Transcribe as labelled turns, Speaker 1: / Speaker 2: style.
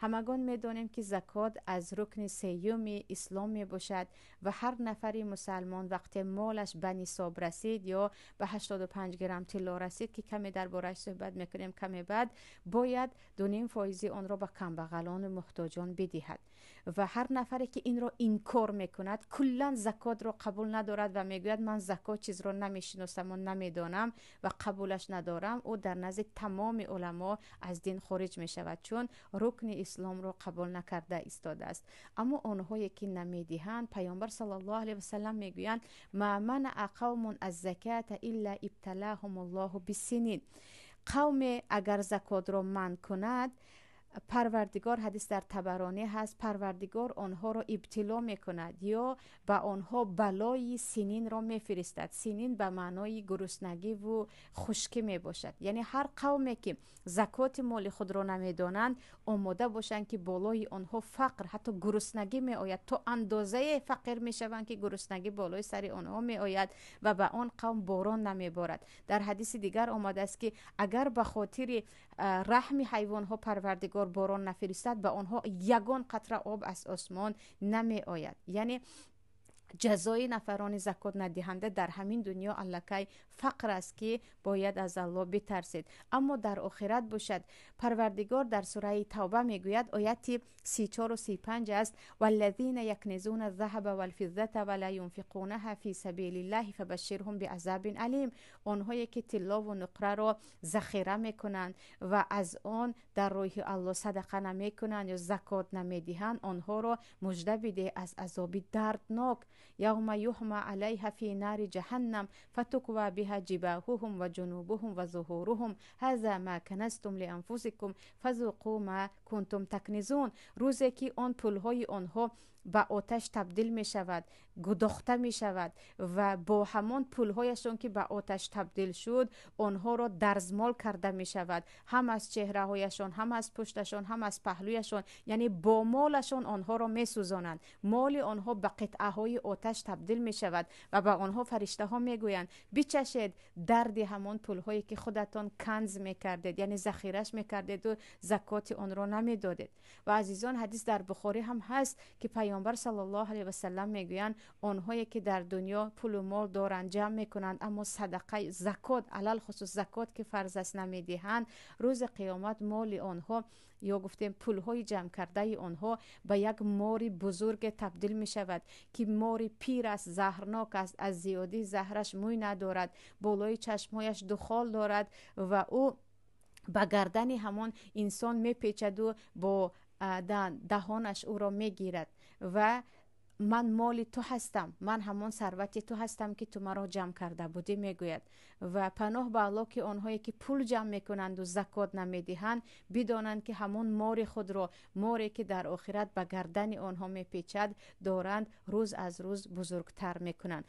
Speaker 1: Ҳамагон медонем, ки закот аз рукни сеюми ислом мебошад ва ҳар нафари мусалмон вақте молаш ба нисоб расид ё ба 85 грамм тилло расид, ки каме дар борааш суҳбат мекунем каме баъд, бояд 2,5 фоизи онро ба камбағалону муҳтоҷон бидиҳад. Ва ҳар нафаре ки инро инкор мекунад, куллан закотро қабул надорад ва мегӯяд: «Ман закот чизро намешиносаму намедонам ва қабулаш надорам», ӯ дар назди тамоми уламо аз дин хориҷ мешавад, чун рукни исломро қабул накарда истодааст. Аммо онҳое ки намедиҳанд, Паёмбар саллаллоҳу алайҳи васалам мегӯянд: «Ма манаа қавмун аззаката илла ибталаҳум Аллоҳу биссинин». Қавме агар закотро манъ кунад, Парвардигор, ҳадис дар Табаронӣ ҳаст, Парвардигор онҳоро ибтило мекунад ё ба онҳо балои сининро мефиристад. Синин ба маънои гуруснагиву хушкӣ мебошад. Яъне ҳар қавме ки закоти моли худро намедонанд, омода бошанд, ки болои онҳо фақр, ҳатто гуруснагӣ меояд. То андозае фақир мешаванд, ки гуруснагӣ болои сари онҳо меояд ва ба он қавм борон намеборад. Дар ҳадиси дигар омадааст, ки агар ба хотири раҳми ҳайвонҳо Парвардигор борон нафиристад, ба онҳо ягон қатра об аз осмон намеояд. Яъне ҷазои нафарони закот надиҳанда дар ҳамин дунё аллакай фақр аст, ки бояд аз Аллоҳ битарсед. Аммо дар охират бошад, Парвардигор дар сураи Тавба мегӯяд, ояти 34-у 35 аст: «Валлазина якнизуна аззаҳаба валфиззата ва ла юнфиқунаҳа фи сабилиллаҳи фабашширҳум биазабин алим». Онҳое ки тиллову нуқраро захира мекунанд ва аз он дар роҳи Аллоҳ садақа намекунанд ё закот намедиҳанд, онҳоро мужда бидеҳ аз азоби дарднок. «Явма юҳма алайҳа фи нари ҷаҳаннам фатуква биҳа ҷибаҳуҳум ва ҷунубуҳум ва зуҳуруҳум ҳаза ма канастум лианфусикум фазуқу ма кунтум такнизун». Рӯзе ки он пулҳои онҳо ба оташ табдил мешавад, гудохта мешавад ва бо ҳамон пулҳояшон, ки ба оташ табдил шуд, онҳоро дарзмол карда мешавад, ҳам аз чеҳраҳояшон, ҳам аз пушташон, ҳам аз паҳлӯяшон. Яъне бо молашон онҳоро месӯзонанд. Моли онҳо ба қитъаҳои оташ табдил мешавад ва ба онҳо фариштаҳо мегӯянд: «Бичашед дарди ҳамон пулҳое, ки худатон канз мекардед, яъне захираш мекардеду закоти онро намедодед». Ва азизон, ҳадис дар Бухорӣ ҳам ҳаст, ки Паёмбар саллаллоҳу алайҳи васалам мегӯянд: онҳое ки дар дунё пулу мол доранд, ҷамъ мекунанд, аммо садақаи закот, алалхусус закот, ки фарз аст, намедиҳанд, рӯзи қиёмат моли онҳо ё гуфтем пулҳои ҷамъкардаи онҳо ба як мори бузурге табдил мешавад, ки мори пир аст, заҳрнок аст, аз зиёдии заҳраш мӯй надорад, болои чашмҳояш ду хол дорад ва ӯ ба гардани ҳамон инсон мепечаду бо даҳонаш ӯро мегирад ва «Ман моли ту ҳастам, ман ҳамон сарвати ту ҳастам, ки ту маро ҷамъ карда будӣ», мегӯяд. Ва паноҳ ба Аллоҳ, ки онҳое ки пул ҷамъ мекунанду закот намедиҳанд, бидонанд, ки ҳамон мори худро, море ки дар охират ба гардани онҳо мепечад, доранд рӯз аз рӯз бузургтар мекунанд.